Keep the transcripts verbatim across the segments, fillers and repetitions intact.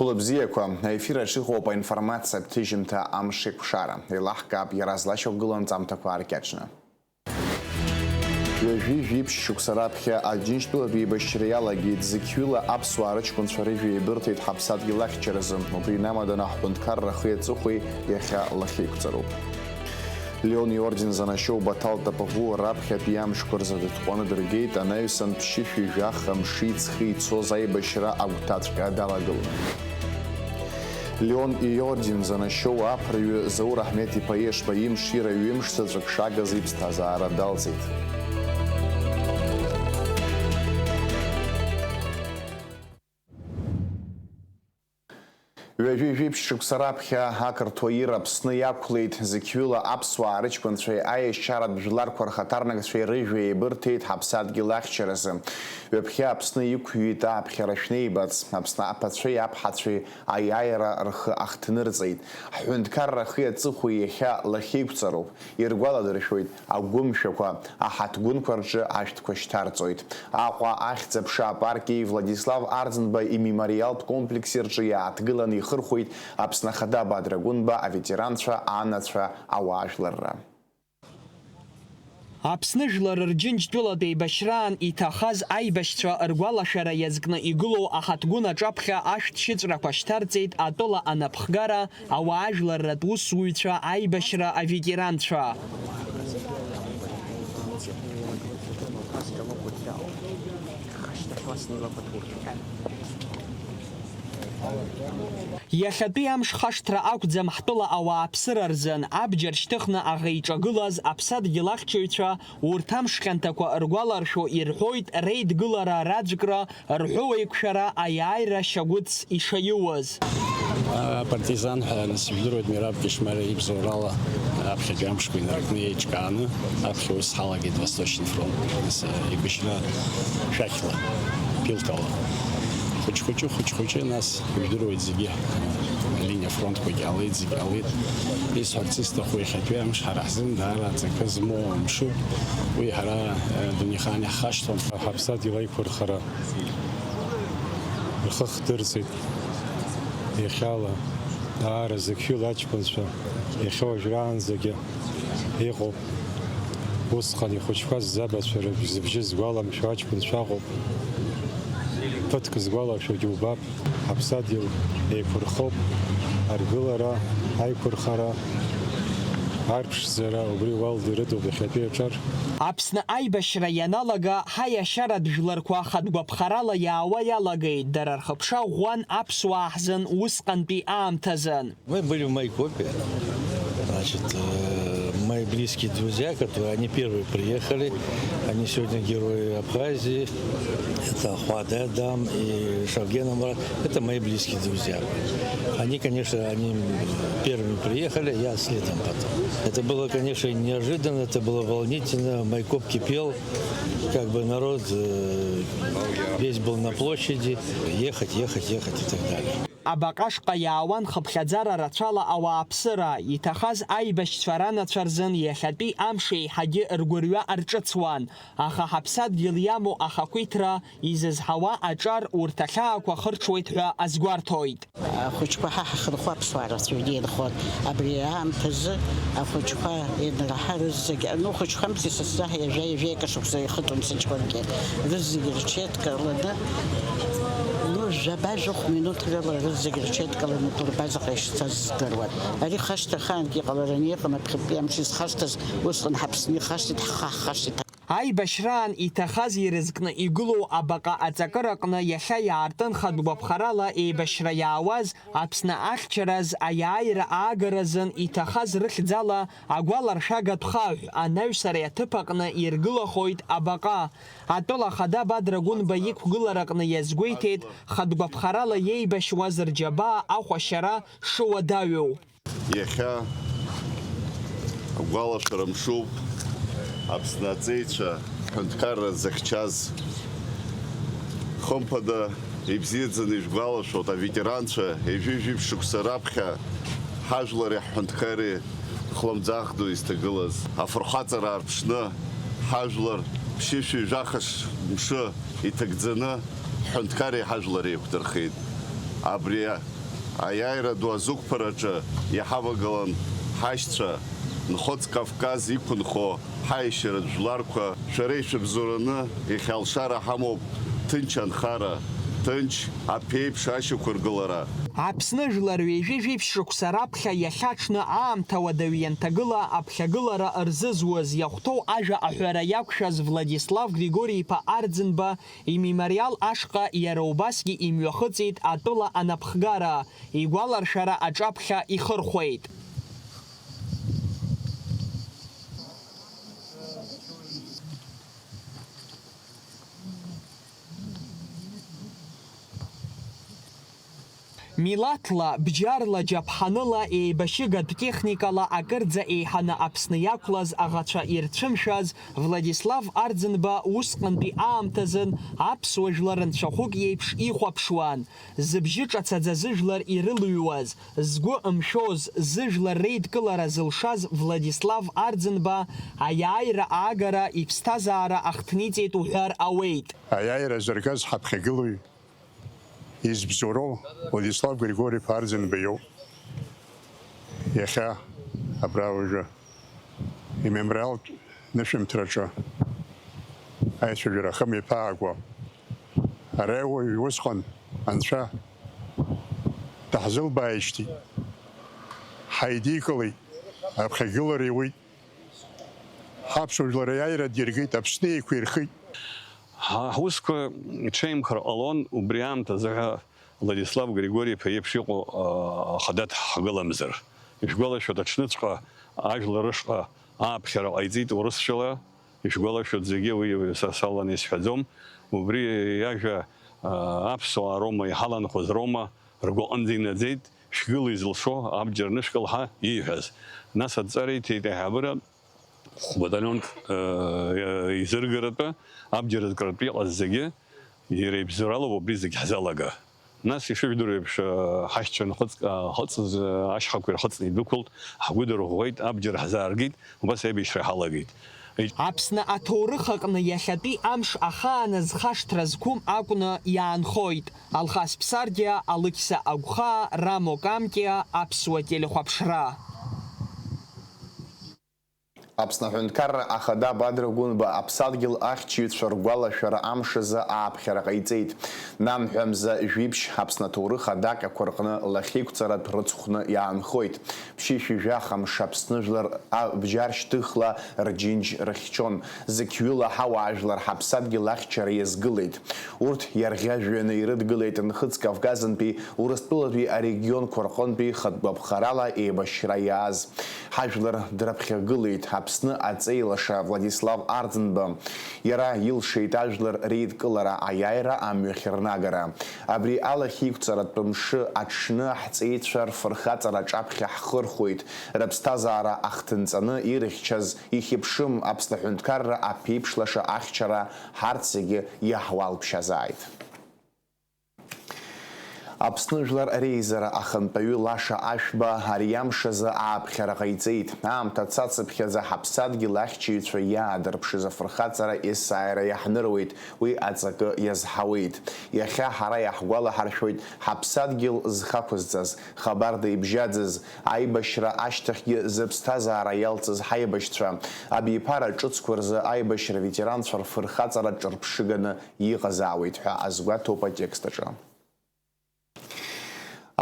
Хәылбзиақәа, аефир аҿы иҟоуп аинформациатә ҭыжьымҭа Амшеиқәшара. Еилаҳкаап иара злашьақәгылоу анҵамҭақәа ааркьаҿны. Ҩажәи жәиԥшь шықәса раԥхьа Аџьынџьтәылатә еибашьра иалагеит, зықьҩыла аԥсуаа рыҷкәынцәа рыжәҩа еибырҭеит ҳаԥсадгьыл ахьчаразы. Убри инамаданы ҳҳәынҭқарра ахи аҵыхәеи иахьа лахьеиқәҵароуп. Леон иорден занашьоу Баҭал Тапагәуа раԥхьатәи амшқәа рзы дытҟәаны дыргеит, анаҩсан ԥшьышәи жәаха мши ҵхи ицоз аибашьра агәҭаҵәҟьа далагылон. Леон иорден занашьоу аԥырҩы Заур Аҳмеҭ-иԥа Ешба имшира ҩымш заҵәык шагаз иԥсҭазаара далҵит. Ҩажәи жәиԥшь шықәса раԥхьа ақырҭуа ир Аԥсны иақәлеит, зықьҩыла аԥсуаа рыҷкәынцәеи аешьаратә жәларқәа рхаҭарнакцәеи рыжәҩа еибырҭеит ҳаԥсадгьыл ахьчаразы. Ҩаԥхьа Аԥсны иқәҩит ааԥхьара шәнеибац, Аԥсны аԥацәеи аԥҳацәеи аиааира рхы ахҭнырҵеит. Ҳҳәынҭқарра ахи аҵыхәеи иахьа лахьеиқәҵароуп. Иргәаладыршәоит, агәымшәақәа, аҳаҭгәынқәа рҿы ашәҭқәа шьҭарҵоит. Аҟәа ахьӡ-аԥша апарки Владислав Арӡынба имемориалтә комплекси рҿы иааҭгыланы ихырхәеит Аԥсны Ахада Бадра Гәынба аветеранцәа, анацәа, ауаажәларра. Аԥсны жәлар рџьынџьтәылатә еибашьраан иҭахаз аибашьцәа ргәалашәара иазкны игылоу аҳаҭгәын аҿаԥхьа ашәҭ шьыҵәрақәа шьҭарҵеит атәыла анапхгара, ауаажәларратә усзуҩцәа, аибашьра аветеранцәа. Иахьатәи амш хашҭра акәӡам ҳтәыла ауааԥсыра рзын, абџьар шьҭыхны аӷа иҿагылаз аԥсадгьыл ахьчаҩцәа, урҭ амш хьанҭақәа ргәаларшәо ирҳәоит реидгылара, раӡәкра, рҳәоуеиқәшәара, аиааира шьагәыҭс ишаиуаз. Апартизан ҳәа, нас, ижәдыруеит, Мераб Кьышмариа ибзоурала аԥхьатәи амшқәа инаркны еиҿкааны, аԥхьа ус ҳалагеит Восточный фронт. Нас, еибашьра шәақьла, ԥилкала. Хәыҷ-хәыҷы, хәыҷ-хәыҷы, нас, ижәдыруеит зегьы, алиниа фронтқәагь ҟалеит, зегь ҟалеит. Исҳәарц исҭаху, иахьатәи амш ҳара ҳзын даара аҵакы змоу амшуп. Уи ҳара, э, дунеихаан иаҳхашҭуам. Ҳаԥсадгьыл аиқәырхара рхы хдырҵеит. Иахьала даара зықьҩыла аҷкәынцәа, иахьа уажәраанӡагьы иҟоуп. Усҟан ихәыҷқәа ззабацәа рыб-, зыбжьы згәаламшәо аҷкәынцәа ыҟоуп. Ԥыҭк згәалашәогьы убап. Ҳаԥсадгьыл еиқәырхоуп, аргылара, аиқәырхара, арԥшӡара убри уалда ирыдуп иахьатәи аҿар. Аԥсны аибашьра ианалага, ҳаиашьаратә жәларқәа хатә гәаԥхарала иаауа иалагеит, дара рхыԥша ӷәӷәан аԥсуаа ҳзын усҟантәи аамҭазын. Мы были в Майкопе. Значит, э, мои близкие друзья, которые, они первые приехали, они сегодня герои Абхазии. Это Ахуад Эдам и Шавгена Мурат. Это мои близкие друзья. Они, конечно, они первыми приехали, я следом потом. Это было, конечно, неожиданно, это было волнительно. Майкоп кипел, как бы народ, э, весь был на площади. Ехать, ехать, ехать и так далее. Абаҟа шҟа иаауан хыԥхьаӡара рацәала ауааԥсыра, иҭахаз аибашьцәа ранацәа рзын иахьатәи амш еиҳагьы ргәырҩа арҿыцуан, аха ҳаԥсадгьыл иамоу ахақәиҭра, изызҳауа аҿар урҭ ахьаақәа хырҽуеит ҳәа азгәарҭоит. Ахәыҷқәа ҳа ҳахьынхо аԥсуаа рацәаҩны инхон. Абри аамҭазы ахәыҷқәа инраҳа рызегь, ну, хәыҷқәамзи са сзаҳа ҩажәа, ҩажәа акы шықәса ихыҵуан сыҷкәынгьы. Рызегь рҽеидкыланы, ну, жәаба-жәохә минуҭ рыла рызегь рҽеидкыланы атурбазаҟа ишцаз здыруан. Ари хашҭа ахаангьы иҟалараны иҟан, аԥхьатәи амш изхашҭыз, усҟан ҳаԥсны ихашҭит, ҳхы ҳхашҭит. Аибашьраан иҭахаз ирызкны игылоу абаҟа аҵакыраҟны иахьа иаартын хатә гәаԥхарала еибашьра иаауаз Аԥсны ахьчараз аиааира аагаразын иҭахаз рыхьӡала агәаларшәагатә хаҳә анаҩсареи аҭыԥ аҟны иргылахоит абаҟа. Атәыла ахада Бадра Гәынба иқәгылараҟны иазгәеиҭеит хатә гәаԥхарала иеибашьуаз рџьабаа ахәашьара шыуадаҩу. Иахьа агәалашәара мшуп Аԥсны аҵеицәа ҳҳәынҭқарра зыхьчаз. Хымԥада, ибзиаӡаны ижәгәалашәоит аветеранцәа, ҩажәи жәиԥшь шықәса раԥхьа ҳажәлари ҳҳәынҭқарреи хлымӡаах ду изҭагылаз. Афырхаҵара аарԥшны, ҳажәлар ԥшьышәи жәаха мшы иҭагӡаны, ҳҳәынҭқарреи ҳажәлари еиқәдырхеит. Абри аиааира ду азықәԥараҿы иҳавагылан ҳашьцәа, Нхыҵ Кавказ иқәынхо ҳаишьаратә жәларқәа, шәара ишәыбзоураны иахьа алшара ҳамоуп ҭынч анхара, ҭынч аԥеиԥш ашьақәыргылара. Аԥсны жәлар ҩажәи жәиԥшь шықәса раԥхьа иахьаҽны аамҭа уадаҩ ианҭагыла аԥхьагылара рзызуз иахәҭоу ажәа аҳәара иақәшәаз Владислав Григори-иԥа Арӡынба имемориал ашҟа иара убасгьы имҩахыҵит атәыла анапхгара, игәаларшәара аҿаԥхьа ихырхәеит. Милаҭла, бџьарла, џьаԥҳаныла, еибашьыгатә техникала акырӡа еиҳаны Аԥсны иақәлаз аӷацәа ирцәымшәаз Владислав Арӡынба усҟантәи аамҭазын аԥсуа жәлар нцәахәык иеиԥш ихәаԥшуан, зыбжьы ҿацаӡа зыжәлар ирылыҩуаз, згәы мшәоз, зыжәлар реидкылара зылшаз Владислав Арӡынба аиааира аагара иԥсҭазаара ахҭниҵеит уҳәар ауеит. Аиааира зыргаз ҳаԥхьагылоуи избзоуроу Владислав Григори-иԥа Арӡынба иоуп. Иахьа абра уажәы имемориалтә нышәынҭраҿы аицәажәара ахымҩаԥаагәа, ара уаҩ усҟан Анцәа даҳзылбааижьҭеи ҳаидикылеит, аԥхьагылара иуит. Ҳаԥсуа жәлар аиааира диргеит, Аԥсны еиқәирхеит. Ҳа ҳусқәа ҽеимхар ҟалон, убри аамҭазы ҳәа Владислав Григори-иԥа иеиԥш иҟоу, а, ахада дҳгыламзар. Ишәгәалашәоит, аҽныҵәҟьа ажәлар рышҟа ааԥхьара ҟаиҵеит урысшәала, ишәгәалашәоит зегьы, уи са саланы исҳәаӡом. Убри иажәа, а, аԥсуаа роума, иҳаланхоз роума, ргәаҟынӡа инаӡеит, шәгыл изылшо абџьар нышәкыл ҳәа ииҳәаз. Нас адҵара иҭеит аиҳабыра, хә-баталионк, э, изыргаратәы абџьар зкратәы иҟаз зегьы, иара ибзоуралоуп убри зегь ҳзалага. Нас, ишыжәдыруа еиԥш, э, ҳашьцәа нхыҵ-, э, хыҵыз, э, ашьхақәа ирхыҵны идәықәылт, ҳгәы дырӷәӷәеит, абџьар ҳзааргеит, убас аибашьра ҳалагеит. Аԥсны аҭоурых аҟны иахьатәи амш ахааназ хашҭра зқәым акәны иаанхоит Алхас Ԥсардиа, Алықьса Агәхаа, Рамо Камтиа, Аԥсуа телехәаԥшра. Аԥсны Аҳәынҭқарра Ахада Бадра Гәынба Аԥсадгьыл ахьчаҩцәа ргәалашәара амш азы ааԥхьара ҟаиҵеит. Нанҳәа мза жәиԥшь Аԥсны аҭоурых адаҟьақәа рҟны лахьеиқәҵаратә рыцхәны иаанхоит. Ԥшьышәи жәаха мшы Аԥсны жәлар а-, бџьар шьҭыхла рџьынџь рыхьчон. Зықьҩыла ҳауаажәлар ҳаԥсадгьыл ахьчара иазгылеит. Урҭ иарӷьажәҩаны ирыдгылеит Нхыҵ Кавказынтәи Урыстәылатәи арегионқәа рҟынтәи хатә гәаԥхарала еибашьра иааз. Ҳажәлар дрыԥхьагылеит Аԥсны аҵеи лаша Владислав Арӡынба. Иара илшеит ажәлар реидкылара, аиааира амҩахь рнагара. Абри алахьеиқәҵаратә мшы аҽны ҳҵеицәа рфырхаҵара аҿаԥхьа ҳхырхәоит, рыԥсҭазаара ахҭынҵаны ирыхьчаз ихьыԥшым Аԥсны аҳәынҭқарра аԥеиԥш лаша ахьчара ҳарҭ зегьы иаҳуалԥшьазааит. Аԥсны Жәлар Реизара ахантәаҩы Лаша Ашәба ари амш азы ааԥхьара ҟаиҵеит. Аамҭа цацыԥхьаӡа ҳаԥсадгьыл ахьчаҩцәа иаадырԥшыз афырхаҵара есааира иаҳныруеит, уи аҵакы иазҳауеит. Иахьа ҳара иаҳгәалаҳаршәоит ҳаԥсадгьыл зхы ақәызҵаз, хабарда ибжьаӡыз, аибашьра ашьҭахьгьы зыԥсҭазаара иалҵыз ҳаибашьцәа. Абиԥара ҿыцқәа рзы аибашьра ветеранцәа рфырхаҵара ҿырԥшыганы иҟазаауеит ҳәа азгәаҭоуп атекст аҿы.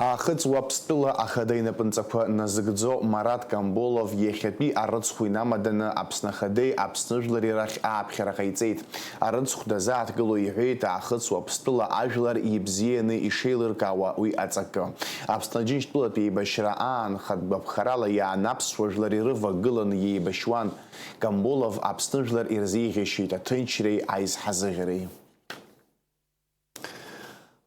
Аахыҵ Уаԥстәыла ахада инапынҵақәа назыгӡо Марат Камболов иахьатәи арыцхә инамаданы Аԥсны Ахадеи Аԥсны Жәлари рахь ааԥхьара ҟаиҵеит. Арыцхә дазааҭгыло иҳәеит Аахыҵ Уаԥстәыла ажәлар ибзианы ишеилыркаауа уи аҵакы. Аԥсны Џьынџьтәылатәи еибашьра аан хатә гәаԥхарала иаан аԥсуа жәлар ирывагыланы иеибашьуан. Камболов Аԥсны Жәлар ирзеиӷьеишьеит аҭынчреи аизҳазыӷьареи.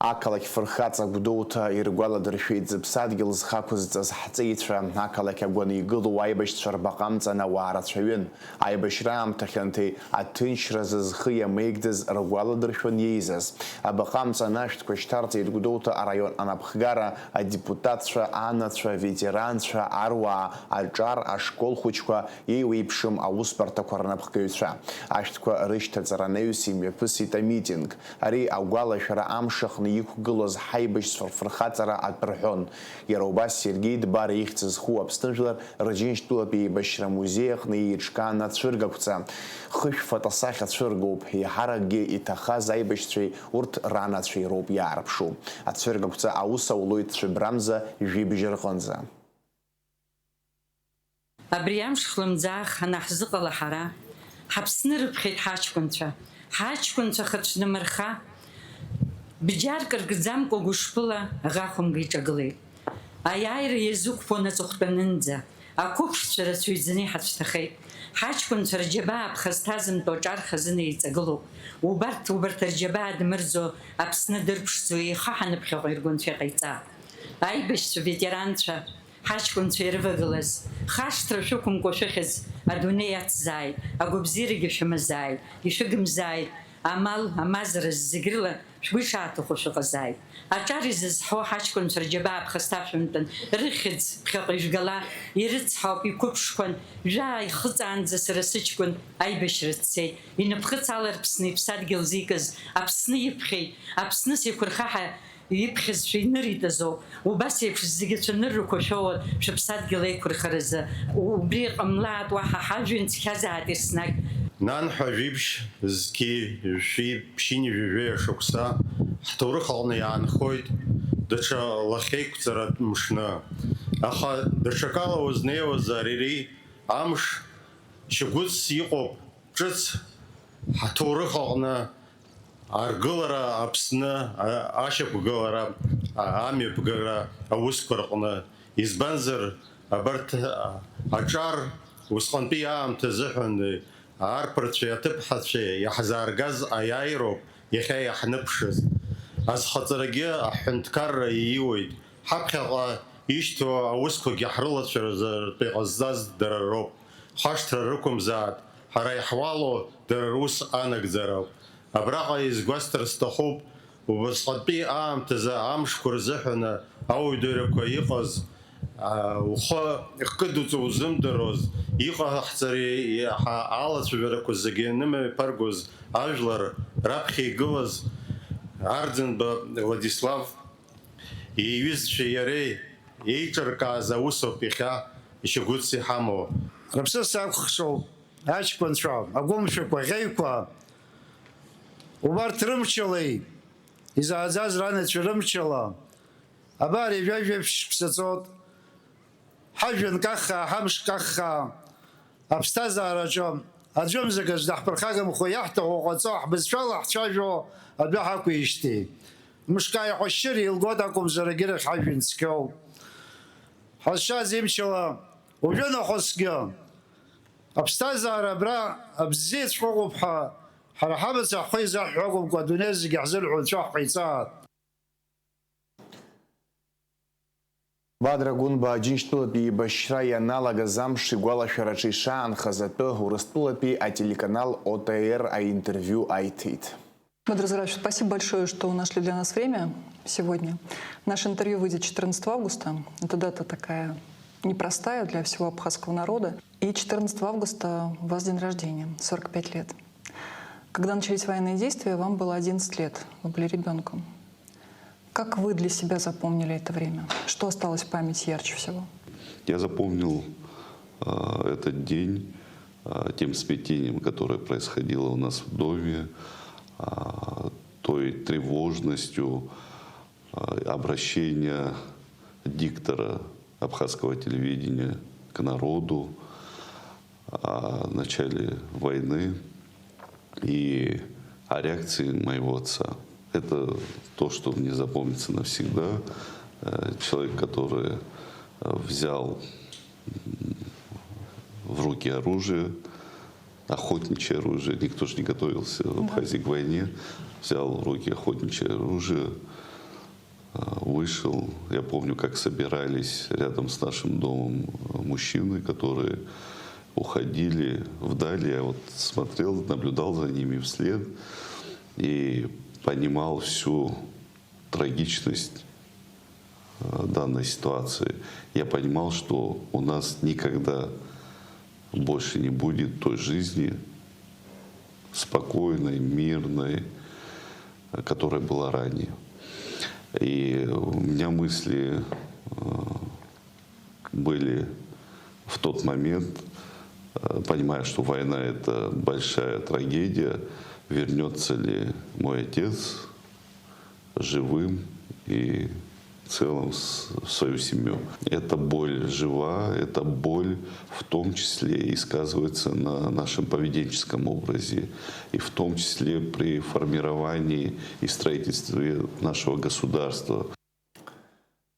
Ақалақь фырхаҵа Гәдоуҭа иргәаладыршәеит зыԥсадгьыл зхы ақәызҵаз ҳҵеицәа. Ақалақь агәаны игылоу аибашьцәа рбаҟа амҵан ауаа рацәаҩын. Аибашьра аамҭа хьанҭеи аҭынчразы зхы иамеигӡаз ргәаладыршәон иеизаз. Абаҟа амҵан ашәҭқәа шьҭарҵеит Гәдоуҭа араион анапхгара, адепутатцәа, анацәа, аветеранцәа, аруаа, аҿар, ашкол хәыҷқәа, еиуеиԥшым аусбарҭақәа рнапхгаҩцәа. Ашәҭқәа рышьҭаҵара анаҩс имҩаԥысит амитинг. Ари агәалашәара амш аҟны иқәгылоз ҳаибашьцәа рфырхаҵара атәы рҳәон. Иара убас Сергеи Дбар ихьӡ зху Аԥсны жәлар Рџьынџьтәылатә еибашьра амузеи аҟны еиҿкаан ацәыргақәҵа. Хышә фотосахьа цәыргоуп, еиҳаракгьы иҭахаз аибашьцәеи урҭ ранацәеи роуп иаарԥшу. Ацәыргақәҵа аус аулоит Цәыбрамза жәибжь рҟынӡа. Абри амш хлымӡаах анаҳзыҟала ҳара, ҳаԥсны рыԥхьеит ҳаҷкәынцәа, ҳаҷкәынцәа хыцәнымырха, бџьарк ркӡамкәа гәышԥыла аӷа хәымга иҿагылеит. Аиааира иазықәԥон аҵыхәтәанынӡа, ақәыԥшцәа рацәаҩӡаны иҳацәҭахеит. Ҳаҷкәынцәа рџьабаа ԥхасҭазымтәо аҿар хазына еиҵагылоуп. Убарҭ, убарҭ рџьабаа дмырӡо, Аԥсны дырԥшӡо, еихаҳаны ԥхьаҟа иргәынцәа иҟаиҵа. Аибашьцәа, ветеранцәа, ҳаҷкәынцәа ирывагылаз, хашҭра шәықәымкәа шәыхьӡ адунеи иацзааит, агәабзиарагьы шәымазааит, ишәыгымзааит, амал, амазара зегь рыла шәгәы ишааҭаху шәыҟазааит. Аҿар изызҳауа ҳаҷкәынцәа рџьабаа ԥхасҭа шәымтәын, рыхьӡ ԥхьаҟа ижәгала, ирыцҳауп, иқәыԥшқәан, жәаа ихыҵаанӡа сара сыҷкәын аибашьра дцеит, инапхыц аларԥсны иԥсадгьыл зикыз, Аԥсны иԥхьеит, Аԥсны сеиқәырхаҳа иԥхьазшәа инырит азоуп. Убас еиԥш зегьы цәаныррақәа шәоур, шәыԥсадгьыл еиқәырхаразы. Убри ҟамлаат уаҳа ҳажәҩан цқьазаат еснагь. Нанҳәа жәибжь зқьи жәшәи ԥшьынҩажәи жәаҩа шықәса ҳҭоурых аҟны иаанхоит даҽа лахьеиқәҵаратә мшны. Аха даҽакала узнеиуазар, ири амш шьагәыҭс иҟоуп, ҿыц ҳҭоурых аҟны аргылара Аԥсны, а-, ашьақәгылара, а-, амҩаԥгара аусқәа рҟны. Избанзар, абарҭ, а-, аҿар усҟантәи аамҭа азыҳәан, арԥарцәеи аҭыԥҳацәеи иаҳзааргаз аиааироуп иахьа иаҳныԥшыз. Азхаҵарагьы аҳәынҭқарра ииуеит. Ҳаԥхьаҟа ишьҭоу аусқәагьы ҳрылацәажәартә иҟазҵаз дара роуп. Хашҭра рықәымзааит, ҳара иаҳуало дара рус анагӡароуп. Абраҟа изгәасҭар сҭахуп, убасҟатәи аамҭазы амшқәа рзыҳәаны ауаҩ-дырҩақәа иҟаз, аа, ухы хкыдуҵо узымдыруаз, иҟаҳҵари ҳәа алацәажәарақәа зегьы анымҩаԥыргоз ажәлар раԥхьа игылаз Арӡынба Владислав иҩызцәеи иареи еиҿыркааз аусоуп иахьа ишьагәыҭс иҳамоу. Рыԥсы сакәыхшоуп аҷкәынцәа, агәымшәақәа, аӷьеҩқәа, убарҭ рымчалеи, изааӡаз ранацәа рымчала, абар ҩажәа шықәса ҵуеит. Ҳажәҩан каххаа, ҳамш каххаа, аԥсҭазаараҿы аӡәымзагаз даҳԥырхагамхо, иаҳҭаху ҟаҵо, ҳбызшәала ҳцәажәо адәы ҳақәижьҭеи, мышк ааиҟәышьшьыр еилгоит акәымзар, агьырахь ҳажәҩан цқьоуп. Ҳазшаз имчала уажәы нахысгьы аԥсҭазаара абра абзиаҵәҟьа ыҟоуп ҳәа, ҳара ҳабацәа ҳхы изаҳҳәо акәымкәа, адунеи зегьы ҳзырҳәо анцәа ҳҟаиҵааит. Бадра Гәынба Аџьынџьтәылатәи еибашьра ианалагаз амш игәалашәараҿы ишаанхаз атәы Урыстәылатәи ателеканал О Т Р аинтервиу аиҭеит. Бадра Заравович, спасибо большое, что нашли для нас время сегодня. Наше интервью выйдет четырнадцатого августа. Это дата такая непростая для всего абхазского народа. И четырнадцатого августа у вас день рождения, сорок пять лет. Когда начались военные действия, вам было одиннадцать лет, вы были ребенком. Как вы для себя запомнили это время? Что осталось в памяти ярче всего? Я запомнил, а, этот день, а, тем смятением, которое происходило у нас в доме, а, той тревожностью, а, обращения диктора абхазского телевидения к народу о начале войны и о реакции моего отца. Это то, что мне запомнится навсегда. Э, человек, который, э, взял, м, в руки оружие, охотничье оружие. Никто же не готовился в Абхазии к войне. Взял в руки охотничье оружие, а, вышел. Я помню, как собирались рядом с нашим домом, а, мужчины, которые уходили вдали. Я вот смотрел, наблюдал за ними вслед и понимал всю трагичность, а, данной ситуации. Я понимал, что у нас никогда больше не будет той жизни спокойной, мирной, которая была ранее. И у меня мысли э, были в тот момент, э, понимая, что война — это большая трагедия, вернется ли мой отец живым и целым в с- в свою семью. Эта боль жива, эта боль в том числе и сказывается на нашем поведенческом образе, и в том числе при формировании и строительстве нашего государства.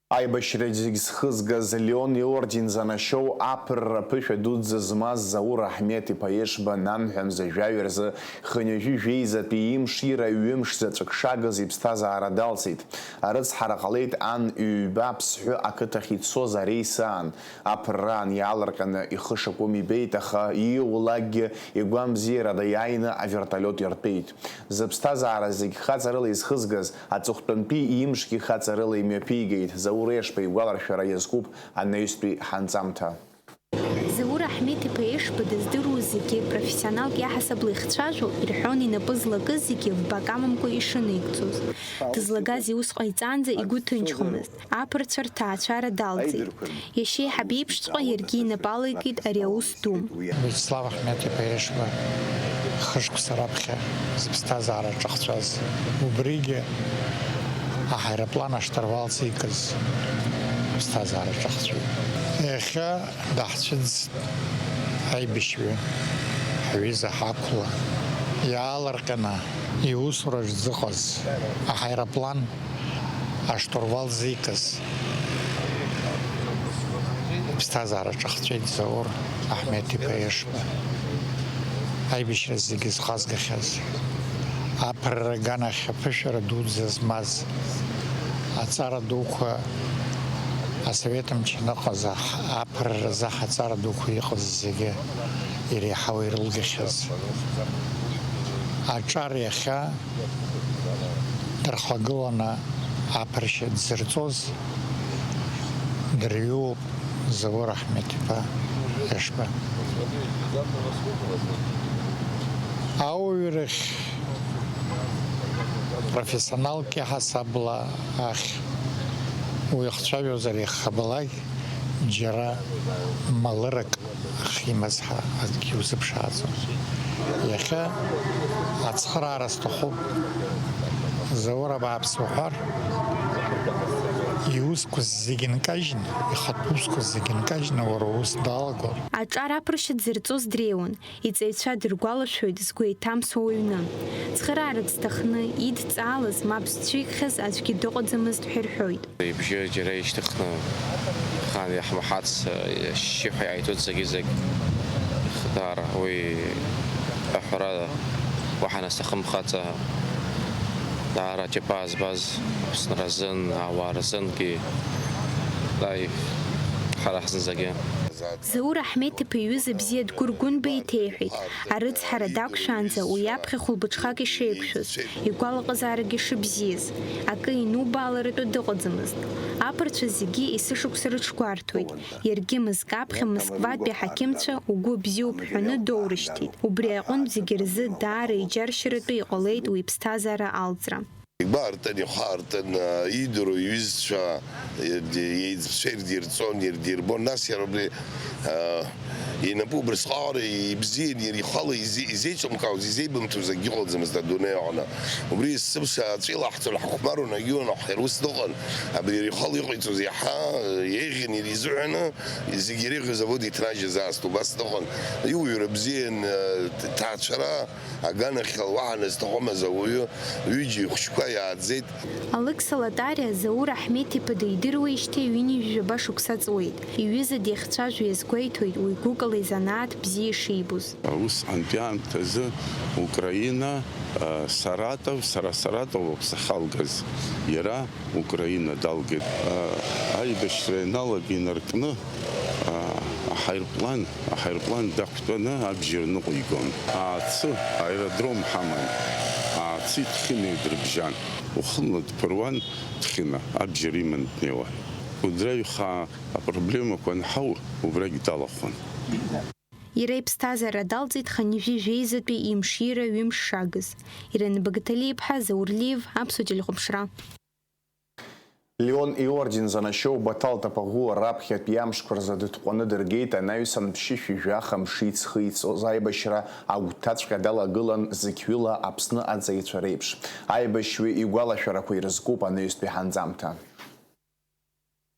Аибашьра зегь зхызгаз Леон иорден занашьоу аԥырра ԥышәа дуӡӡа змаз Заур Аҳмеҭ-иԥа Ешба, нанҳәамза жәаҩа рзы хынҩажәи жәеизатәи имшира ҩымш заҵәык шагыз иԥсҭазаара далҵит. Арыцҳара ҟалеит ан ҩба Ԥсҳәы ақыҭахь ицоз арейс аан. Аԥырраан иаалырҟьаны ихы шакәым ибеит, аха ииулакгьы игәамбзиарада иааины авертолиот иртәеит. Зыԥсҭазаара зегь хаҵарыла изхызгаз, аҵыхәтәантәи имшгьы хаҵарыла имҩаԥигеит. Заур Ешба игәаларшәара иазкуп анаҩстәи ҳанҵамҭа. Заур Аҳмеҭ-иԥа Ешба дыздыруаз зегьы профессионалк иаҳасабала ихцәажәо, ирҳәон инапы злакыз зегьы вбак амамкәа ишыныигӡоз. Дызлагаз иус ҟаиҵанӡа игәы ҭынчхомызт. Аԥырцәа рҭаацәара далҵит. Иашьеиҳаб иеиԥшҵәҟьа иаргьы инапы алеикит ари аус ду. Виачеслав Аҳмеҭ-иԥа Ешба хышықәса раԥхьа зыԥсҭазаара ҿахҵәаз, убригьы аҳаирплан ашҭарвал зикыз ԥсҭазаара ҿахҵәеит. Иахьа даҳцәыӡ аибашьҩы, ҳҩыза ҳақәла, иаалырҟьаны иусураҿ дзыҟаз аҳаирплан аштурвал зикыз ԥсҭазаара ҿахҵәеит Заур Аҳмеҭ-иԥа Ешба. Аибашьра зегьы зхазгахьаз, аԥырра аганахь аԥышәара дуӡӡа змаз, аҵара дуқәа асовет мчы аныҟаз аҳ-, аԥырра азы ҳаҵара дуқәа иҟаз зегьы иреиҳау ирылгахьаз. Аҿар иахьа дырхагыланы аԥыршьа дзырҵоз дырҩуоуп Заур Аҳмеҭ-иԥа Ешба. Ауаҩрахь профессионалк иаҳасабала ахь уи ахцәажәозар иахабалак џьара малырак ахьимаз ҳәа акгьы узыԥшааӡом. Иахьа ацхыраара сҭахуп. Заур абааԥс уҳәар, иусқәа зегьы нкажьны, ихатә усқәа зегьы нкажьны уара уус далагон. Аҿар аԥыршьа дзырҵоз дреиуан, иҵаҩцәа дыргәалашәоит згәы еиҭамсуа уаҩны. Цхыраарак зҭахны идҵаалаз, мап зцәикхьаз аӡәгьы дыҟаӡамызт ҳәа ирҳәоит. Ибжьы џьара ишьҭыхны, хан иаҳмаҳац, ашьшьыҳәа иааиҵоит зегьы-зегь. Даара уи аҳәара уаҳа насҭахымхаҵа, даара аџьабаа збаз Аԥсны рзын, ауаа рзынгьы, даи ҳара ҳзынӡагьы. Заур Аҳмеҭ-иԥа иҩыза бзиа Дгәыр Гәынба иҭеиҳәеит, арыцҳара дақәшәаанӡа уи аԥхьа хәылбыҽхак ишеиқәшәаз, игәалаҟазаарагьы шыбзиаз, акы инубааларатәы дыҟаӡамызт. Аԥырцәа зегьы есышықәса рыҽгәарҭоит, иаргьы мызк аԥхьа Москватәи аҳақьымцәа угәы бзиоуп ҳәаны доурышьҭит. Убри аҟынтә зегьы рзы даара иџьаршьаратәы иҟалеит уи иԥсҭазаара алҵра. Игәаартын, ихәаартын, идыруа иҩызцәа еиҵбцәа ирдирҵон, ирдирбон, нас иара убри инапы убрысҟаара ибзиан, иара ихала изеиҿымкаауаз, изеибымҭоз акгьы ыҟаӡамызт адунеи аҟны. Убри есымша аҵәы илаҳҵон, ҳахәмаруан, агьиуан, иара ус дыҟан. Абри иара ихала иҟаиҵоз иаҳа еиӷьын, иара изыҳәаны зегьы иреиӷьу азавод иҭнажьыз аасҭа убас дыҟан. Иуаҩра бзиан, ҭаацәара. Аганахьала уаҳа назҭахымыз ауаҩы ҩыџьа ихәыҷқәа иааӡеит. Алықьса Латариа Заур Аҳмеҭ-иԥа дидыруеижьҭеи ҩынҩажәаба шықәса ҵуеит. Иҩыза дихцәажәо иазгәеиҭоит уи гәыкала изанааҭ бзиа ишибоз. Усҟантәи аамҭазы Украина, Саратов, сара Саратов ауп сахьалгаз, иара Украина далгеит. Аибашьра ианалага инаркны, аҳаирплан, аҳаирплан дақәтәаны абџьар ныҟәигон. Аацы аеродром ҳаман. Аацы Ҭхьына идрыбжьан. Уахынла дԥыруан Ҭхьына, абџьар иман днеиуан. Кәыдры аҩхаа апроблемақәа анҳау, убрагь далахәын. Иара иԥсҭазаара далҵит хынҩажәи жәеизатәи имшира ҩымш шагыз. Ирина Багаҭалиа-иԥҳа, Заур Лиев, Аԥсуа телехәаԥшра. Леон иорден занашьоу Баҭал Тапагәуа раԥхьатәи амшқәа рзы дытҟәаны дыргеит, анаҩсан ԥшьышәи жәаха мши ҵхы иҵоз аибашьра агәҭаҵәҟьа далагылан, зықьҩыла Аԥсны аҵаҩцәа реиԥш. Аибашьҩы игәалашәарақәа ирызкуп анаҩстәи ҳанҵамҭа.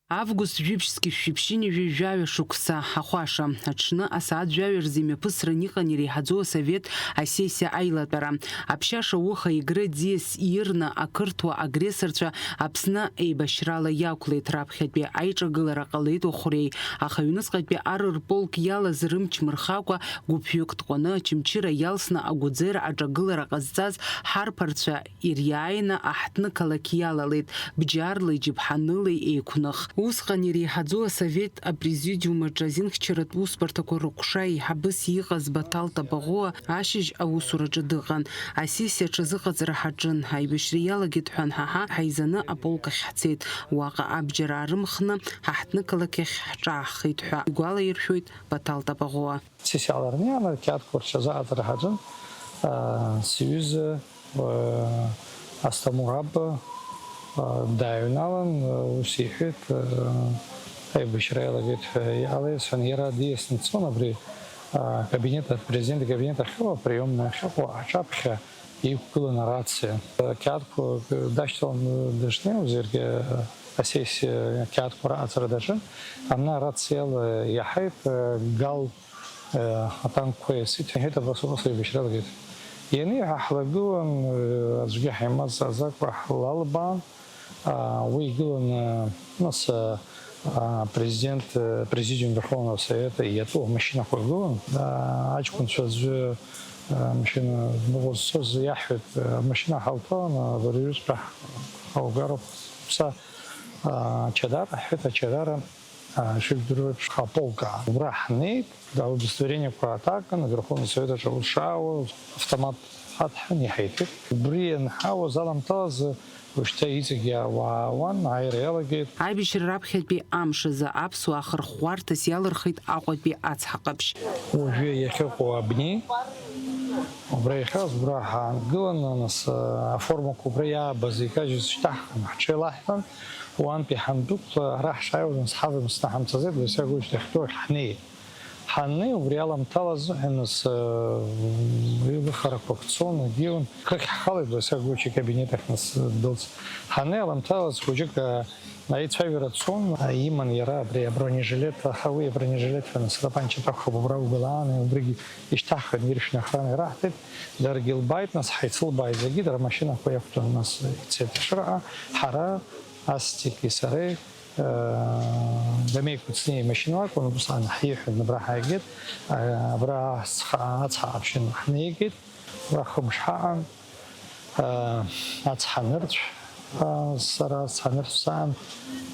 Август жәиԥшьзқьи шәиԥшьынҩажәи жәаҩа шықәса ахәаша. Аҽны асааҭ жәаҩа рзы имҩаԥысран иҟан иреиҳаӡоу асовет асессиа аилатәара. Аԥшьаша уха Егры аӡиас иирны ақырҭуа агрессорцәа Аԥсны еибашьрала иақәлеит. Раԥхьатәи аиҿагылара ҟалеит Охәреи, аха ҩнуҵҟатәи ар рполк иалаз рымч мырхакәа гәыԥҩык тҟәаны Очамчыра иалсны Агәыӡера аҿагылара ҟазҵаз ҳарԥарцәа ириааины аҳҭны-қалақь иалалеит, бџьарлеи џьаԥҳанылеи еиқәных. Усҟан иреиҳаӡоу асовет апрезидиум аҿы азинхьчаратә усбарҭақәа рыҟәша еиҳабыс иҟаз Баҭал Табаӷәуа ашьыжь аусураҿы дыҟан. Асессиа аҽазыҟаҵара ҳаҿын, аибашьра иалагеит ҳәа анҳаҳа, ҳаизаны аполк ахь ҳцеит. Уаҟа абџьар аарымхны, ҳаҳҭны-қалақь ахь ҳҿааҳхеит ҳәа игәалаиршәоит Баҭал Табаӷәуа. Сессиала рымҩа, ақьаадқәа рҽазыҟаҵара ҳаҿын, аа, сҩыза, аа, Асҭамыр Аба, аа, дааҩналан, ус иҳәеит, аа, аибашьра иалагеит ҳәа иҟалеит, сҳәан, иара диасны дцон абри, аа, акабинет, апрезидент икабинет ахьыҟоу, априемная ахьыҟоу аҿаԥхьа иқәгылан арациа. Ақьаадқәа дашьҭалан дышнеиуаз, иаргьы асессиа ақьаадқәа раҟаҵара даҿын, ана арациала иаҳаит, гал атанкқәа иасит, иҳәеит, абас, убас аибашьра алагеит. Ианиҳәа, ҳлагылан, аӡәгьы ҳаимазҵааӡакәа ҳлалбаан, уи игылан, нас, апрезидент, президиум Верховного Совета иатәу амашьынақәа гылан, аҷкәынцәа аӡәы амашьына дныҟәызцоз иаҳҳәеит, амашьына ҳалҭаланы абыржәыҵәҟьа ҳаугароуп, ҳаԥса, ачадара, ҳҳәеит, ачадара. Ишыжәдыруа еиԥш, ҳаполк убра ҳнеит, аудостоверениеқәа ааҭаган, Аверховный Совет аҿы аус шаауаз, автомат ҳадҳәан иҳаиҭеит. Убри ианҳауаз аламҭалазы, уажәшьҭа иҵегь иаауан, ааира иалагеит. Аибашьра раԥхьатәи амш азы аԥсуаа хырӷәӷәарҭас иалырхит Аҟәатәи ацҳа ҟаԥшь. Уажәы иахьыҟоу абни, убра иахьаз, убра ҳаангыланы, нас, аформақәа убра иаабаз икажьыз шьҭаҳхын, ҳҽеилаҳҳәан, уантәи ҳандәықәла, ара ҳшааиуаз, нас, ҳавамсны ҳамцаӡеит, Лосиа Гоча дахьтәоу ахь ҳнеит. Ҳаннеи, убри аламҭалаз, нас, еилыхарақәак цон, егьиун, хыхь ҳхалеит, Лосиа Гоча икабинет ахь, нас, дылҵ. Ҳаннеи аламҭалаз хәыҷык, Аицәажәара цон, иман иара абри абронежилет, аха уи абронежилет ҳәа нас атапанча акәхап, убра угылааны, убригь ишьҭаҳхын, иршәны охрана ираҳҭеит, даргьы илбааит, нас ҳаицылбааит зегьы, дара машьынақәа иақәтәан, нас ицеит ашыраҟа, ҳара Астики сареи, э, дамеиқәыцни имашьына акәын, усҟан ҳиҳәон, абра ҳааигеит, э, абра ацха-, ацҳа аԥшьын ҳнеигеит, уа хымш ҳаҟан, аа, ацҳа нырцә, аа, сара ацҳа нырцә саан,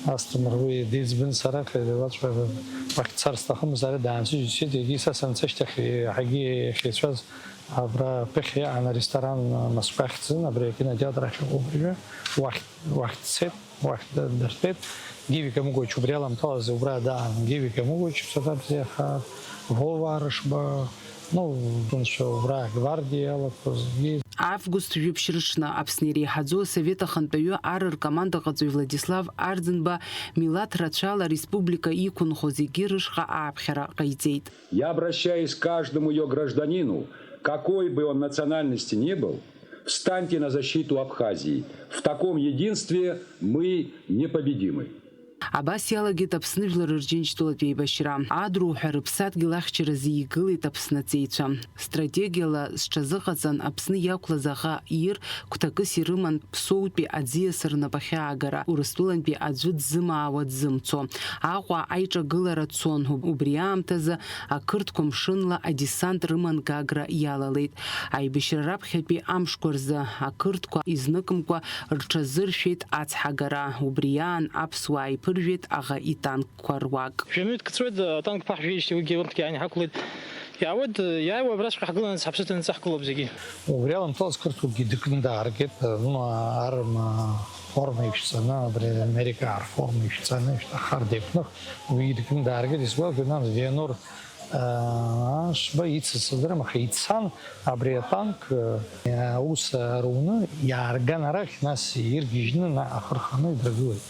Асҭамыр уи диӡбын, сара хьи-, уаҵәҟьа уахь дцар сҭахымызт, ара даансыжьит, егьи са санца ашьҭахь, еиҳагьы иахьеицәаз абра ԥыхьа иҟан аресторан, Москва ахьӡын, абри акинотеатр ахь иҟоуп уажәы, уахь, уахь дцеит. Уахь д-, дыртәеит. Гиви Камыгәыч убри аламҭалазы убра даан. Гиви Камыгәыч, ԥсаҭа бзиахааит, Вова Арышба, ну, рынцәа убра агвардиа иалақәа зегьы. Август жәиԥшь рыҽны Аԥсны иреиҳаӡоу асовет ахантәаҩы ар ркомандаҟаҵаҩ Владислав Арӡынба милаҭ рацәала ареспублика иқәынхо зегьы рышҟа ааԥхьара ҟаиҵеит. Я обращаюсь к каждому её гражданину, какой бы он национальности ни был, встаньте на защиту Абхазии. В таком единстве мы непобедимы. Абас иалагеит Аԥсны Жәлар Рџьынџьтәылатә еибашьра. Адруҳәа рыԥсадгьыл ахьчаразы игылеит Аԥсны аҵеицәа. Стратегиала зҽазыҟаҵан Аԥсны иақәлаз аӷа ир гәҭакыс ирыман Ԥсоутәи аӡиас рнапахьы аагара, Урыстәылантәи аӡәы дзымаауа дзымцо. Аҟәа аиҿагылара цон, убри аамҭазы ақырҭқәа мшынла адесант рыман Гагра иалалеит. Аибашьра раԥхьатәи амшқәа рзы ақырҭқәа изныкымкәа рҽазыршәеит ацҳагара, убри аан аԥсуаа иԥыржәеит аӷа итанкқәа руак. Жәа-минуҭк ҵуеит, атанк ԥаҳжәеижьҭеи уигьы урҭгьы ааины ҳақәлеит. Иаауеит, иааиуа абраҵәҟьа ҳгыланы ҳаԥсы ҭаны ҳаԥсы ҳгылоуп зегьы. Убри аламҭалаз қырҭуагьы дыкны дааргеит, ну, арма форма ишәҵаны, абри Америка арформа ишәҵаны, ишәҭаххар деиқәных, уигьы дыкны дааргеит, исгәалашәоит, нан, Вианор, аа, Ашба ицыз сыздырам, аха ицан абри атанк, аа, аус руны, иаарган арахь, нас иргьежьны, наҟ ахы рханы идрагылеит.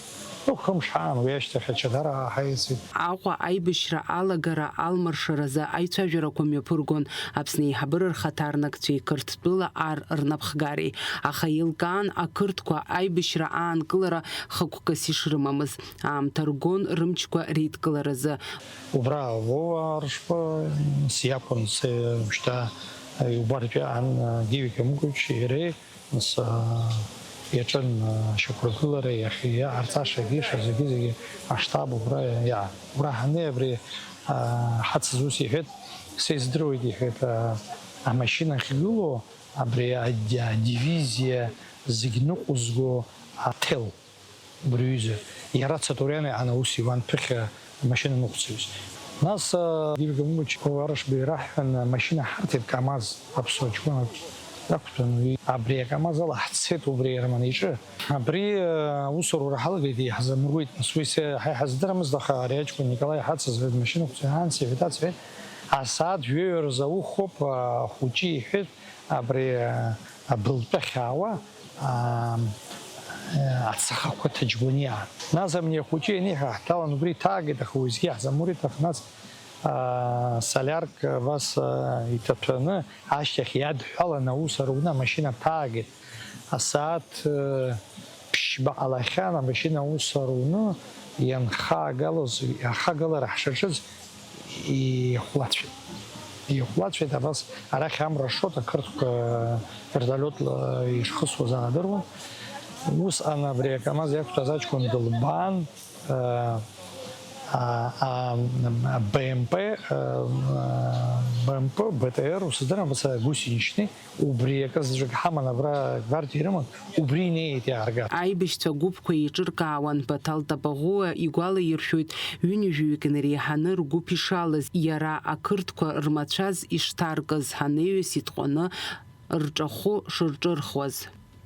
Хымш ҳаан, уи ашьҭахь ачадара ҳаицит. Аҟәа аибашьра алагара алмаршаразы аицәажәарақәа мҩаԥыргон Аԥсны аиҳабыра рхаҭарнакцәеи Қырҭтәыла ар рнапхгареи, аха еилкаан ақырҭқәа аибашьра аанкылара хықәкыс ишрымамыз. Аамҭа ргон рымчқәа реидкыларазы. Убра Вова Аршба сиакәын, се-, шьҭа, э, убартәи ан-, Гиви Камыгәыч иареи, нас, э, иаҿын, э, ашьақәыргылара иахь-, иаҟарҵашагьы, ша зегьы-зегьы аштаб убра иа-, убра ҳаннеи абри, э, ҳацыз ус иҳәеит, сеиздыруеит, иҳәеит, э, амашьына ахьгылоу, абри ади-, адивизиа зегь ныҟәызго аҭел. Убри аҩыза иара Цатуриани ан аус иуан ԥыхьа амашьына ныҟәцаҩыс. Нас, а, Гиви Камыгәыч Аршба ираҳҳәан, амашьына ҳарҭеит, КамАЗ, аԥсуа ҷкәынак дақәтәан, уи абри аКамАЗ ала ҳцеит убри Ерман иҿы. Абри, а, аусура ҳалагеит, иаҳзамыруит. Нас уи се-, ҳа иҳаздырамызт, аха ари аҷкәын Николаи иҳацызҳәеит, машьынақәҵа иаанцеит, ҳәеит, ацеит. Асааҭ жәаҩа рзы аухоуп, ахәыҷы иҳәеит, абри, а, абылтәы ахьаауа, а, а, ацахақәа ҭаџьгәаниаа. Нас абни ахәыҷы ианиҳәа, ҳҭалан убри иҭаагеит, аха уеизгьы иаҳзамуриҭах, нас, а, солярк абас, а, иҭаҭәаны, ашьҭахь иадҳәаланы аус аруны амашьына ҭаагеит. Асааҭ, э, ԥшьба ҟалахьан, амашьына аус аруны ианхагалоз, ахагалара ҳшаҿыз ихәлацәеит. Ихәлацәеит, абас арахь амра шот, ақырҭқәа вертолиотла ишхысуаз аадыруан. Усҟан абри аКамаз иақәтәаз аҷкәын дылбаан, э, а, а, Б М П, э, Б М П, Б Т Р, усыздырам, абас гусеничный, убри акы заҵәык ҳаман, абра гвардиа ирыман, убри инеит иааргар. Аибашьцәа гәыԥқәа еиҿыркаауан, Баҭал Тапаӷәыа игәалаиршәоит, ҩынҩажәаҩык инареиҳаны ргәыԥ ишалаз, иара ақырҭқәа рмацәаз ишҭаркыз, ҳанеҩыс итҟәаны рҿахәы шырҿырхуаз.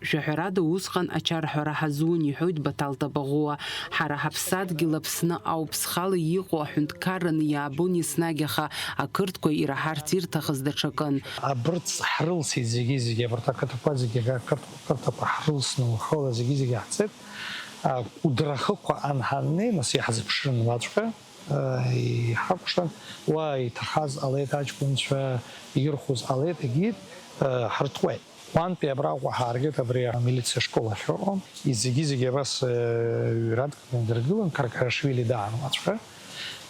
Жәаҳәарада усҟан ачарҳәара ҳазун, иҳәоит Баҭал Тапаӷәыа. Ҳара ҳаԥсадгьыл Аԥсны ауп, схала иҟоу аҳәынҭқарраны иаабон еснагь, аха ақырҭқәа ираҳарц ирҭахыз даҽакын. Абырҵ ҳрылсит зегьы-зегьы, абарҭ ақыҭақәа зегьы, ақырҭ-, ақырҭқәа ҳрылсны уахыла зегьы-зегьы ҳцеит. А, Кәыдры ахықәа анҳаннеи, нас иаҳзыԥшрын уаҵәҟьа, а, иҳакәшан, уа иҭахаз ҟалеит, аҷкәынцәа ирхәыз ҟалеит, егьит, а, ҳрытҟәеит. Уантәи абраҟа ҳааргеит, абри амилициа школ ахьыҟоу. Зегьы-зегьы абас, э, ҩратәны идыргылан, Каркарашвили даан уаҵәҟьа.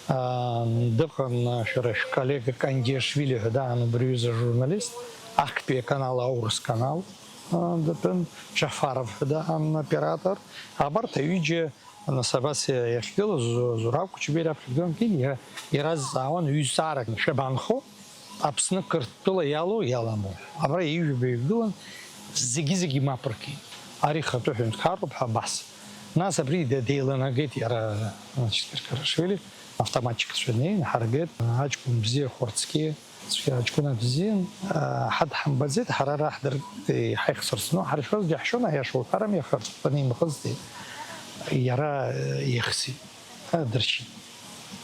Аа, дыҟан, шәара шәколлега Кангиашвили ҳәа даан убри аҩыза журналист, актәи аканал, аурыс канал, аа, датәын, Ҷафаров ҳәа даан оператор. Абарҭ аҩыџьа Нас абас иахьгылаз Зу-, Зураб Кәычбеи раԥхьа дгылан, иара, иара азҵаауан, ҩызцаарак шәабанхо, Аԥсны Қырҭтәыла иалоу, иаламоу? Абра ҩажәаҩык гылан, зегьы-зегьы мап ркит. Ари ихатәы ҳәынҭқарроуп ҳәа абас. Нас абри де-, деиланагеит иара, значит, Каркарашвили, автоматчикцәа неин, ҳаргеит, аҷкәын бзиа Хәарцкьиа. Цәгьа ҷкәынак бзиан, аа, ҳа дҳамбаӡеит, ҳара ара ҳдыркит, ҳаихсырц. Ну, ҳара ишәоз џьаҳшьон, аиаша уҳәарами, аха рҵыхәтәаны имӷызҭеи. Иара, э, ихсит, ҳа дырчит.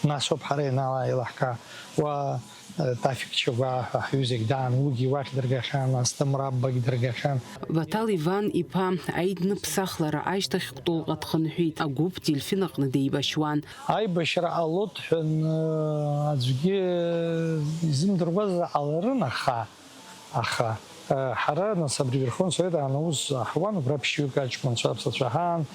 Нас ауп ҳара ианаала еилаҳкаа, уа, э, Тафик Чагәаа ҳәа ҳҩызагь даан, уигьы уахь дыргахьан, Асҭамыр Аббагь дыргахьан. Баҭал Иван иԥа аидныԥсахлара ашьҭахь Кәтолҟа дхынҳәит, агәыԥ Дельфин аҟны деибашьуан. Аибашьра ҟалоит ҳәа, э, аӡәгьы изымдыруазар ҟаларын, аха, аха, э, ҳара, нас, абри Верховный Совет аан аус ҳуан, убра ԥшьҩык аҷкәынцәа, аԥсацәа ҳаан,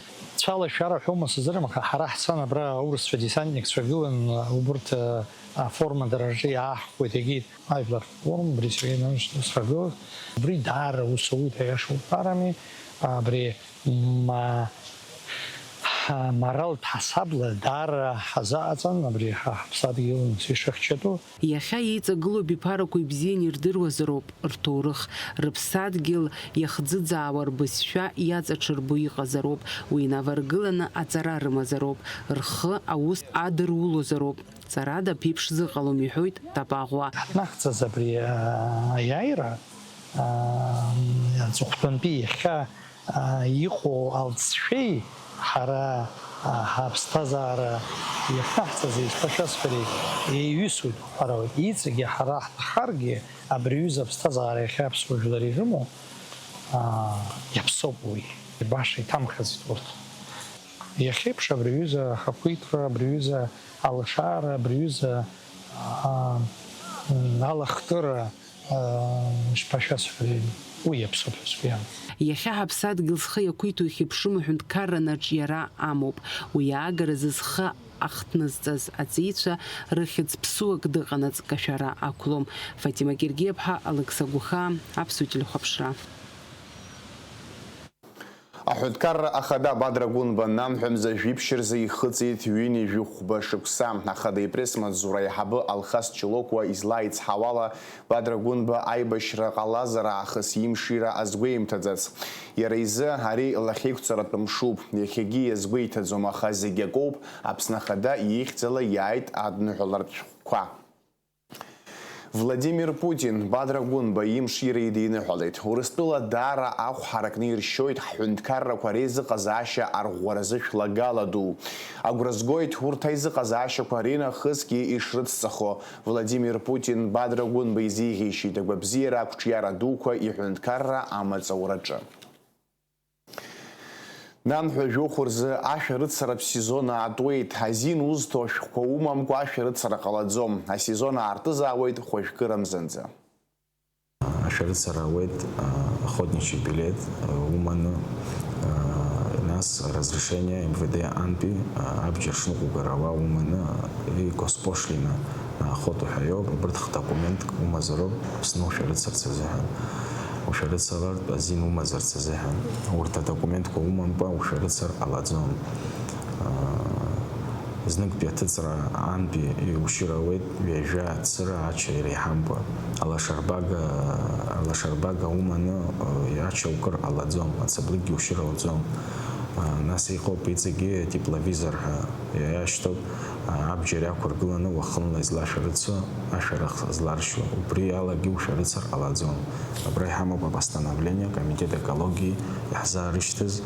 цәалашәара ҳәоума сыздырам, аха ҳара ҳцан, абра аурысцәа десантникцәа гылан, убырҭ, э, аформа дара рҿы иааҳхуеит, егьит. Ажәлар рфорум, абри Сергеи Иванович срагылаз, убри даара аус ауеит, аиаша уҳәарами, абри ма-, ҳа-, моралтә ҳасабла даара ҳазаҟаҵан, абри ҳа-, ҳаԥсадгьыл нас ишыхьчатәу. Иахьа еиҵагылоу абиԥарақәа ибзианы ирдыруазароуп рҭоурых, рыԥсадгьыл иахӡыӡаауа рбызшәа иаҵаҽырбо иҟазароуп, уи инаваргыланы аҵара рымазароуп, рхы аус адырулозароуп. Ҵарада ԥеиԥш зыҟалом, иҳәоит Тапаӷәа. Ҳнахӡаз абри, а, аиааира, а, аҵыхәтәантәи иахьа, а, иҟоу алҵшәеи ҳара, а, ҳаԥсҭазаара иахнаҳҵаз, ишԥашәасҳәари, еиҩысуеит, уҳәарауеит. Иҵегьы ҳара ҳҭахаргьы, абри аҩыза аԥсҭазаара иахьа аԥсуа жәлар ирымоу, а, иаԥсоуп уи. Баша иҭамхаӡеит урҭ. Иахьеиԥш абри аҩыза ахақәиҭра, абри аҩыза алашара, абри аҩыза, аа, м, алахтыра, аа, ишԥашәасҳәари, уи иаԥсоуп ҳәа сгәы иаанагоит. Иахьа ҳаԥсадгьыл зхы иақәиҭу ихьыԥшым аҳәынҭқарра аҿиара амоуп. Уи аагаразы зхы ахҭнызҵаз аҵеицәа рыхьӡ ԥсуак дыҟанаҵ кашәара ақәлом. Фатима Гергиаԥҳа, Алықьса Гәыхаа, Аԥсуа телехәаԥшра. Аҳәынҭқарра ахада Бадра Гәынба нанҳәа мза жәиԥшь рзы ихыҵит ҩынҩажәи хәба шықәса. Ахада ипресс-маҵзура аиҳабы Алхас Чилокуа излаицҳауала, Бадра Гәынба аибашьра ҟалазар аахыс имшира азгәеимҭаӡац. Иара изы ари лахьеиқәҵаратә мшуп, иахьагьы иазгәеиҭаӡом, аха зегь акоуп, Аԥсны Ахада ихьӡала иааит адныҳәалартә шәҟәқәа. Владимир Путин Бадра Гәынба имшира идиныҳәалеит. Урыстәыла даара ахә ҳаракны иршьоит ҳҳәынҭқаррақәа реизыҟазаашьа арӷәӷәаразы шәлагала ду. Агәра згоит урҭ аизыҟазаашьақәа ринахысгьы ишрыцҵахо. Владимир Путин Бадра Гәынба изиӷьеишьеит агәабзиара, ақәҿиара дуқәа, иҳәынҭқарра амаҵ аураҿы. Нанҳәа жәохә рзы ашәарыцаратә сезон аатуеит. Азин узҭо ашәҟәқәа умамкәа ашәарыцара ҟалаӡом. Асезон аартызаауеит хәажәкырамзанӡа. Ашәарыцара ауеит, а, охотничий билет, а, уманы, а, нас разрешение М В Д антәи, а, абџьар шныҟәгара ауаа уманы, а, и госпошлина, а, охоту ҳәа иоуп, убырҭ хдокументк умазароуп Аԥсны ушәарыцарц азыҳәан. Ушәарыцалартә азин умазарц азыҳәан. Урҭ адокументқәа умамкәа ушәарыцар ҟалаӡом. А, Зныктәи аҭыҵра аантәи иушьыр ауеит ҩажәа цыра ача иреиҳамкәа. Алашарбага, алашарбага уманы, э, ача укыр ҟалаӡом, ацаблыкьгьы ушьыр ауӡом. Э, нас иҟоуп иҵегьы атепловизор ҳәа иашьҭоуп, э, абџьар иақәыргыланы уахынла излашәарыцо, ашәарах зларшьуа. Убри алагьы ушәарыцар ҟалаӡом. Абра иҳамоуп апостановление, Комитет экологии иаҳзаарышьҭыз.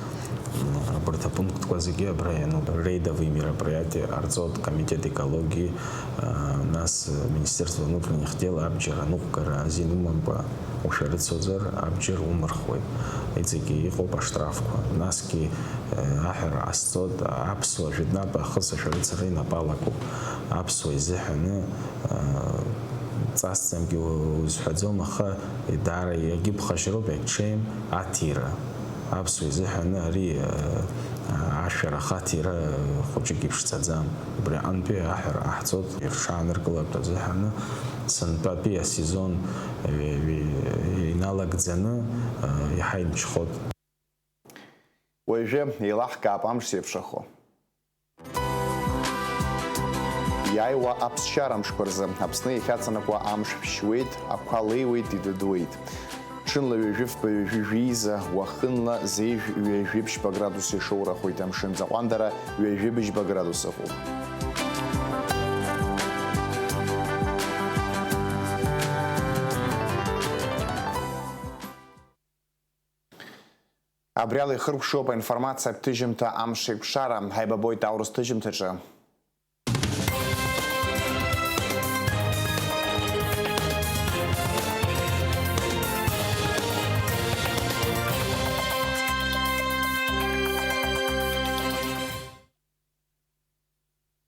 Абарҭ апунктқәа зегьы абра иануп. Рейдовые мероприятия ҟарҵоит Комитет экологии, а, нас Министерство внутренних дел абџьар аныҟәгара азин умамкәа ушәарыцоӡар, абџьар умырхуеит. Иҵегьы иҟоуп аштрафқәа. Насгьы, э, аҳәара ҟасҵоит, аԥсуа жәытәнатә аахыс ашәарыцара инапы алакуп. Аԥсуа изыҳәаны, э, ҵасӡамкгьы узҳәаӡом, аха даара иагьыԥхашьароуп, иагьҽеим аҭира. Аԥсуа изыҳәаны ари, э, ашәарах аҭира хәыҷык иԥшӡаӡам. Убри аҟынтәи аҳәара ҟаҳҵоит ирҽааныркылартә азыҳәаны, сынтәатәи асезон, э, э, иналагӡаны, э, иаҳа имҽхоит. Уажәы еилаҳкаап амш зеиԥшрахо. Иааиуа аԥсшьара мшқәа рзы Аԥсны иахьаҵанакуа амш шәшьуеит, ақәа леиуеит, идыдуеит. Ҽынла ҩажәи фба, ҩажәи жәеиза, уахынла зежә ҩажәи ԥшьба градус ишоурахоит, амшын ҵаҟәандара ҩажәи быжьба градус ыҟоуп. Абри ала ихыркәшоуп аинформациатә ҭыжьымҭа Амшеикәшара. Ҳаибабоит аурыс ҭыжьымҭаҿы.